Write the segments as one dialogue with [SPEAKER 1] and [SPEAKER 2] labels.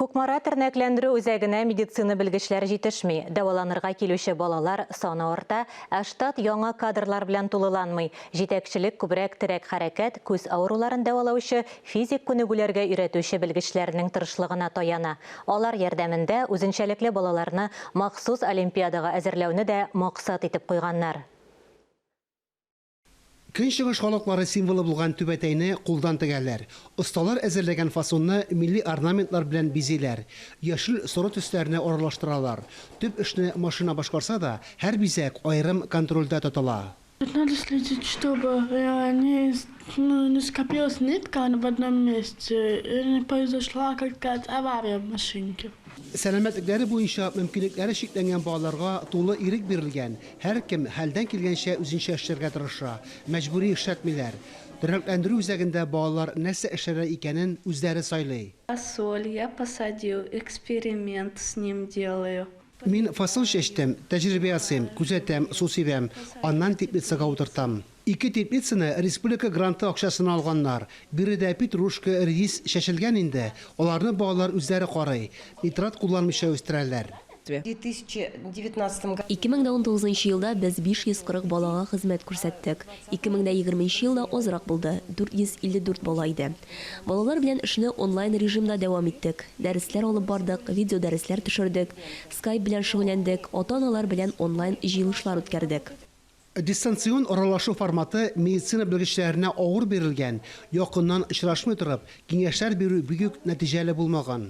[SPEAKER 1] Кукмара тернәкләндерү үзәгенә медицина белгечләре җитешми. Дәваланырга килүче балалар саны арта, ә штат яңа кадрлар белән тулыланмый. Җитәкчелек күбрәк терәк-хәрәкәт, күз авыруларын дәвалаучы, физик күнегүләргә өйрәтүче белгечләрнең тырышлыгына таяна. Алар ярдәмендә үзенчәлекле балаларны махсус олимпиадага әзерләүне дә максат итеп куйганнар.
[SPEAKER 2] Көнчыгыш халыклары символы булган түбәтәйне кулдан тегәләр. Осталар әзерләгән фасонны милли орнаментлар белән бизиләр. Яшел, соры төсләрне аралаштыралар. Төп эшне машина башкарса да, һәр бизәк аерым контрольдә тотыла.
[SPEAKER 3] Надо следить, чтобы не ну, не скопилась нитка в одном месте и не произошла какая-то авария в машинке.
[SPEAKER 2] Сәламәтлекләре буенча мөмкинлекләре чикләнгән балаларга тулы ирек бирелгән, һәркем хәлдән килгәнчә үзенчә эшләргә тырыша, мәҗбүри эшләтмиләр. Тернәкләндерү үзәгендә балалар нәрсә эшләргә икәнен үзләре сайлый.
[SPEAKER 4] Фасоль я посадил, эксперимент с ним делаю.
[SPEAKER 2] Мин фасоль чәчтем, тәҗрибә ясыйм, күзәтәм, су сибәм, аннан теплицага утыртам. Ике теплицаны республика гранты акчасына алганнар. Биредә петрушка, редис чәчелгән инде, аларны балалар үзләре карый, нитрат кулланмыйча үстерәләр.
[SPEAKER 5] 2019 нчы елда без 540 балага хезмәт күрсәттек. 2020 нче елда азрак булды, 454 бала иде. Балалар белән эшне онлайн режимда дәвам иттек. Дәресләр алып бардык, видеодәресләр төшердек, скайп белән шөгыльләндек, ата-аналар белән онлайн җыелышлар үткәрдек.
[SPEAKER 2] Дистанцион аралашу форматы медицина белгечләренә авыр бирелгән, якыннан очрашмый торып, киңәшләр бирү бик үк нәтиҗәле булмаган.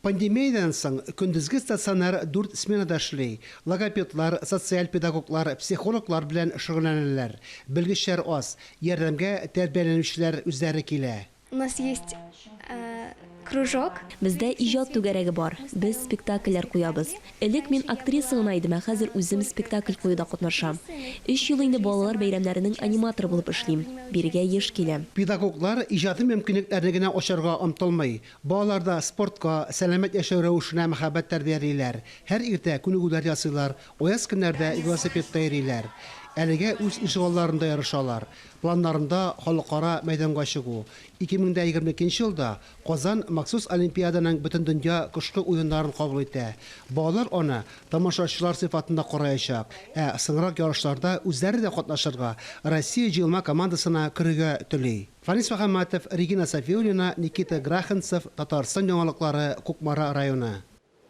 [SPEAKER 2] Пандемиядән соң көндезге стационар дүрт сменада эшли, логопедлар, социаль педагоглар, психологлар белән шөгыльләнәләр. Белгечләр аз, ярдәмгә тәрбияләнүчеләр үзләре килә.
[SPEAKER 6] У нас есть кружок.
[SPEAKER 5] Бездә иҗат түгәрәге бар. Без спектакльләр куябыз. Элек мин актриса гына идем, ә хәзер үзем спектакль куюда катнашам. Өч ел инде балалар бәйрәмнәренең аниматоры булып эшлим. Бирегә еш киләм.
[SPEAKER 2] Педагоглар иҗади мөмкинлекләрне генә ачарга омтылмый. Балаларда спортка, сәламәт яшәү рәвешенә мәхәббәт тәрбиялиләр. Һәр иртә күнегүләр ясыйлар, аяз көннәрдә велосипедта йөриләр. Әлегә үз ишегалларында ярышалар. Планнарында, халыкара мәйданга чыгу. 2022 нче елда Казан махсус Олимпиаданың Бөтендөнья кышкы уеннарын кабул итә. Балалар аны тамашачылар сыйфатында караячак, ә соңрак ярышларда үзләре дә катнашырга, Россия җыелма командасына керергә тели. Фанис Мөхәммәтов, Регина Сафиуллина, Никита Граханцев, Татарстан яңалыклары, Кукмара районы.